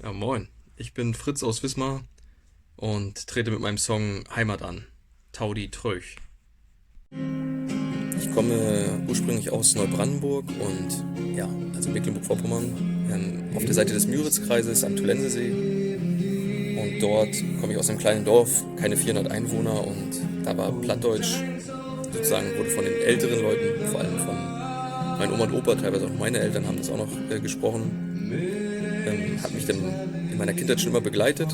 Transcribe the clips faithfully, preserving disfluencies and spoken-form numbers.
Ja, moin. Ich bin Fritz aus Wismar und trete mit meinem Song Heimat an. Tau di tröch. Ich komme ursprünglich aus Neubrandenburg und, ja, also Mecklenburg-Vorpommern, ähm, auf der Seite des Müritzkreises am Tulensesee. Und dort komme ich aus einem kleinen Dorf, keine vierhundert Einwohner, und da war Plattdeutsch sozusagen, wurde von den älteren Leuten, vor allem von meinen Oma und Opa, teilweise auch meine Eltern haben das auch noch, äh, gesprochen, ähm, hat mich dann in meiner Kindheit schon immer begleitet.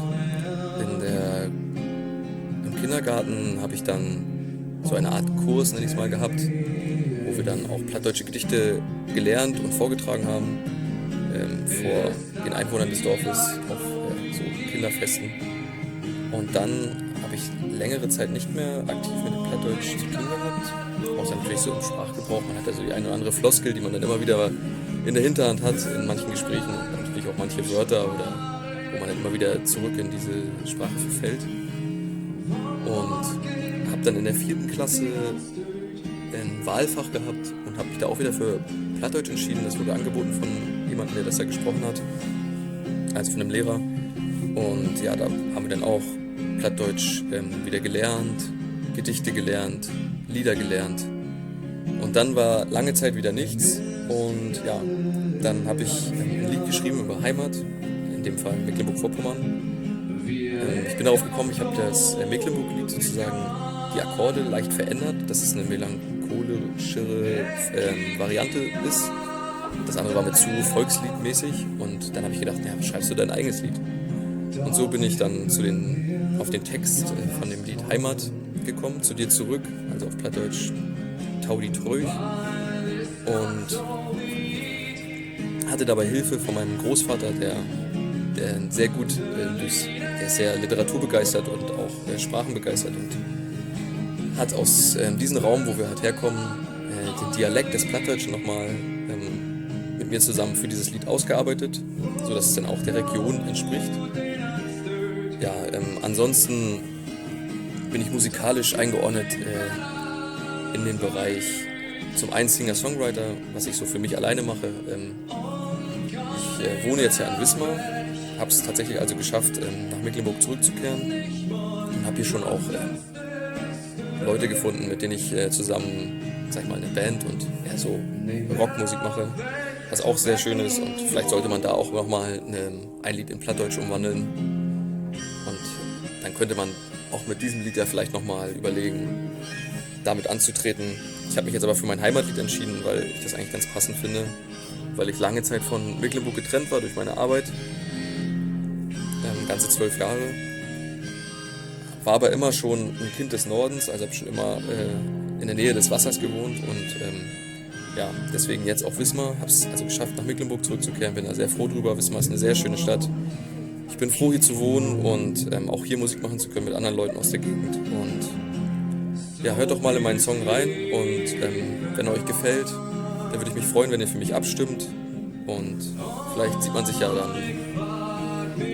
In der, im Kindergarten habe ich dann so eine Art Kurs, nenne ich es mal, gehabt, wo wir dann auch plattdeutsche Gedichte gelernt und vorgetragen haben, ähm, vor den Einwohnern des Dorfes auf, äh, so Kinderfesten. Und dann habe ich längere Zeit nicht mehr aktiv mit dem Plattdeutsch zu tun gehabt. Außer natürlich so im Sprachgebrauch. Man hat ja so die eine oder andere Floskel, die man dann immer wieder in der Hinterhand hat in manchen Gesprächen. Und natürlich auch manche Wörter, oder wo man dann immer wieder zurück in diese Sprache verfällt. Und habe dann in der vierten Klasse ein Wahlfach gehabt und habe mich da auch wieder für Plattdeutsch entschieden. Das wurde angeboten von jemandem, der das da gesprochen hat, also von einem Lehrer. Und ja, da haben wir dann auch Plattdeutsch, ähm, wieder gelernt, Gedichte gelernt, Lieder gelernt. Und dann war lange Zeit wieder nichts. Und ja, dann habe ich, ähm, ein Lied geschrieben über Heimat, in dem Fall Mecklenburg-Vorpommern. Ähm, ich bin darauf gekommen, ich habe das, äh, Mecklenburg-Lied sozusagen, die Akkorde leicht verändert, dass es eine melancholischere, ähm, Variante ist. Das andere war mir zu volksliedmäßig und dann habe ich gedacht: „Ja, schreibst du dein eigenes Lied?“ Und so bin ich dann zu den, auf den Text, äh, von dem Lied Heimat gekommen, „Zu dir zurück“, also auf Plattdeutsch Tau di tröch. Und hatte dabei Hilfe von meinem Großvater, der, der sehr gut, äh, durch, der ist sehr literaturbegeistert und auch, äh, sprachenbegeistert und hat aus, ähm, diesem Raum, wo wir halt herkommen, äh, den Dialekt des Plattdeutschen nochmal, ähm, mit mir zusammen für dieses Lied ausgearbeitet, sodass es dann auch der Region entspricht. Ja, ähm, ansonsten bin ich musikalisch eingeordnet, äh, in den Bereich zum einen Singer-Songwriter, was ich so für mich alleine mache. Ähm, ich, äh, wohne jetzt ja in Wismar, habe es tatsächlich also geschafft, ähm, nach Mecklenburg zurückzukehren und habe hier schon auch, ähm, Leute gefunden, mit denen ich, äh, zusammen, sag ich mal, eine Band und eher so Rockmusik mache, was auch sehr schön ist. Und vielleicht sollte man da auch nochmal eine, ein Lied in Plattdeutsch umwandeln. Und dann könnte man auch mit diesem Lied ja vielleicht nochmal überlegen, damit anzutreten. Ich habe mich jetzt aber für mein Heimatlied entschieden, weil ich das eigentlich ganz passend finde, weil ich lange Zeit von Mecklenburg getrennt war durch meine Arbeit. Ähm, ganze zwölf Jahre. War aber immer schon ein Kind des Nordens, also habe schon immer, äh, in der Nähe des Wassers gewohnt und, ähm, ja, deswegen jetzt auch Wismar. Habe es also geschafft, nach Mecklenburg zurückzukehren. Bin da sehr froh drüber. Wismar ist eine sehr schöne Stadt. Ich bin froh, hier zu wohnen und, ähm, auch hier Musik machen zu können mit anderen Leuten aus der Gegend. Und ja, hört doch mal in meinen Song rein und, ähm, wenn er euch gefällt, dann würde ich mich freuen, wenn ihr für mich abstimmt. Und vielleicht sieht man sich ja dann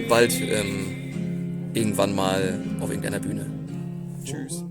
bald, ähm, irgendwann mal auf irgendeiner Bühne. Tschüss.